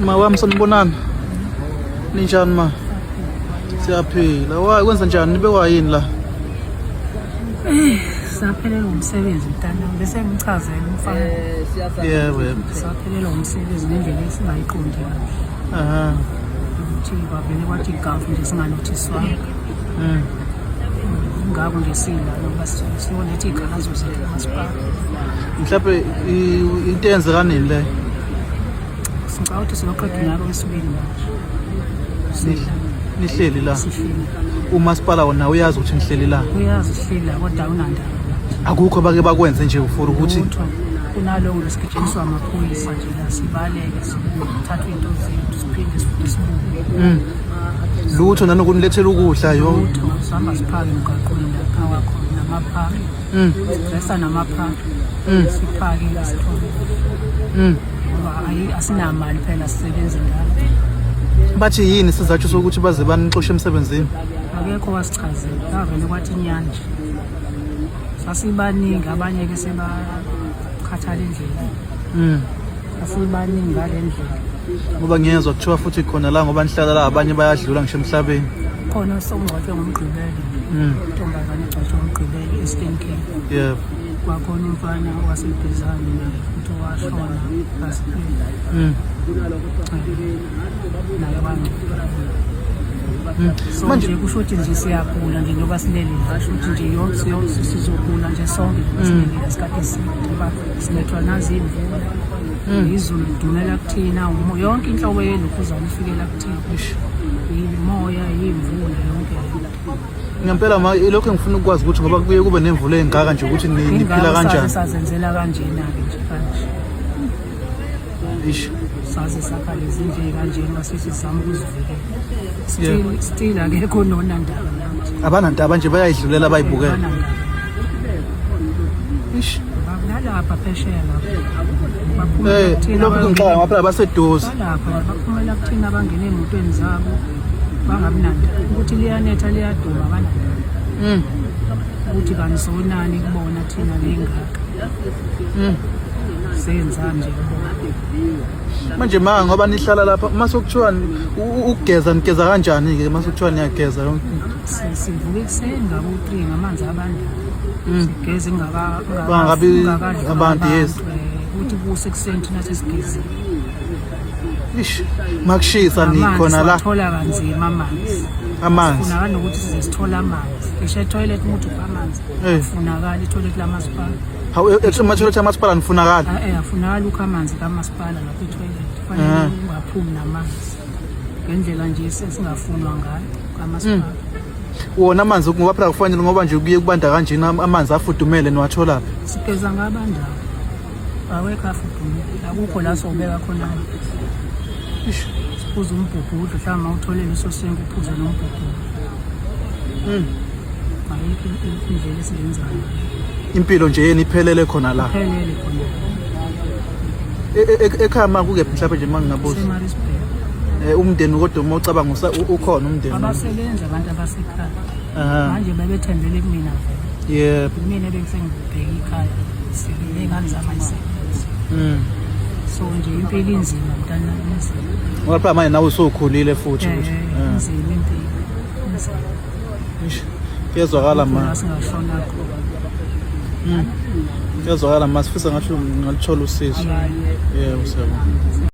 Ma wami, sanibonani. Ninjani ma? Siyaphila. Why, kwenza njani? Nibekwa yini la? Saphelelwa umsebenzi, mntanami, bese ngichazela umfana. Yebo. Saphelelwa umsebenzi ngendlela esingayiqondi kahle. Ukuthi kwavele kwathi gafu nje singanothiswanga. Ngako nje sila ngoba siyoletha iy'khalazo zethu kumasipala. Mhlawumbe into eyenzeka nini le? Sicabanga ukuthi siyoqeda unyaka wesibili manje. Sila. Nihleli la. Sihleli. Umasipala wona uyazi ukuthi nihleli la. Uyazi sihleli la kodwa awunandaba. Akukho bake bakwenze nje for ukuthi Lutho. Kunaloko lesigijimiswa amaphoyisa nje la, sibaleke, sibuye, thathwe iy'nto zethu, siphinde sifuthi sibuye. Lutho nanokunilethela ukudla yo. Lutho, sihamba siphake emgaqweni lapha wakhona namaphaki. Sidresa namaphaki. Siphake, sithole. Ngoba asinamali phela, sisebenze ngayo. Bathi yini isizathu sokuthi baze banixoshe emsebenzini? Akekho wasichazela, kavele kwathi inyanje. Sasibaningi, abanye-ke sebakhathala endleleni. Sasibaningi ngale ndlela. Ngoba ngiyezwa kuthiwa futhi khona la ngoba nihlala la, abanye bayadlula ngisho emhlabeni. Khona sokungcwatshwe ngoMgqibelo. Intombazane egcwatshwe ngoMgqibelo e-Eastern Cape. Kwakhona umfana waseBhizane naye futhi owashona last year. Naye wangcwatshwa. So Manje- nje kusho ukuthi nje siyagula nje njengoba silele la, kusho ukuthi nje yonke yonke sizogula nje sonke njengoba silele la isikhathi eside, ngoba silethwa nazi iy'mvula, izulu lidumela kuthina, yonke inhlobo yelokhuzana ifikela kuthina, imoya, iy'mvula, yonke le nto. Ngempela ma, ilokhu engifuna ukwazi ukuthi ngoba kuye kube nemvula engaka nje ukuthi niphila Ingakho kanjani? saze sazenzela kanjena-ke nje kanje. Ish. Saze sakha lezi ndlu kanjena, sithi sizama ukuzivikela. Still akekho nonandaba nathi. Abanandaba nje, bayayidlulela, bayibukela. Abanandaba. Ish. Nalapha phesheya lapha baphumela kuthina. Lokhu kungixaka ngoba phela baseduze. Balapha, baphumela kuthina, bangena ey'motweni zabo, bangabi nandaba ukuthi liyanetha, liyaduma, abanandaba ukuthi kanisonani kubona thina lengaka. Senzani nje kubona? Manje ma, ngoba nihlala lapha, uma sokuthiwa ukugeza, nigeza kanjani-ke uma sokuthiwa niyageza yonke into? Sivuka ekuseni ngabo-3 ngamanzi abandayo. Sigeze Bangabi kungakadluli abantu, yes. ukuthi kuse ekuseni thina sesigezile. Ish, makushisa Amanzi nikhona la. siwathola kanzima amanzi. Amanzi. Funakala nokuthi size sithole amanzi. Ngisho etoilet uma uthi ukha amanzi, funakala itoilet lamasipala. Hawu, emathoyilethi amasipala nifunakala? Afunakala ukha amanzi kamasipala lapho etoilet. Kufanele ungaphumi namanzi. Ngendlela nje esingafunwa ngayo kamasipala. Wona amanzi, ngoba phela kufanele, ngoba nje kuye kubanda kanjena, amanzi afudumele niwatholaphi? Sigeza ngabandayo. Awekho afudumele. Akukho la sowubeka khona amanzi. Ish. Siphuza umbhubhudlo, mhlawumbe uma uthole leso senke uphuze nombhubhudlo. Ayikho indlela esingenza ngayo. Impilo nje yeni iphelele khona la. Phelele khona. Ekhaya ma kukephi mhlawumbe nje uma ngingabuza? Se-Maritzburg. Umndeni kodwa uma ucabanga ukhona umndeni? Abasebenzi abantu abasekhaya. Manje bebethembele kumina vele. Kumina ebengise ngibheka ikhaya. Ney'ngane zami ayisebenzi. So nje impilo inzima, mntana, inzima. Ngoba phela manje nawe usukhulile futhi ukuthi. Inzima impilo. Inzima. Ish. Kuyezwakala ma. La singashona khona. Kuyezwakala ma, sifisa ngathi ungalithola usizo. Yebo, siyabonga.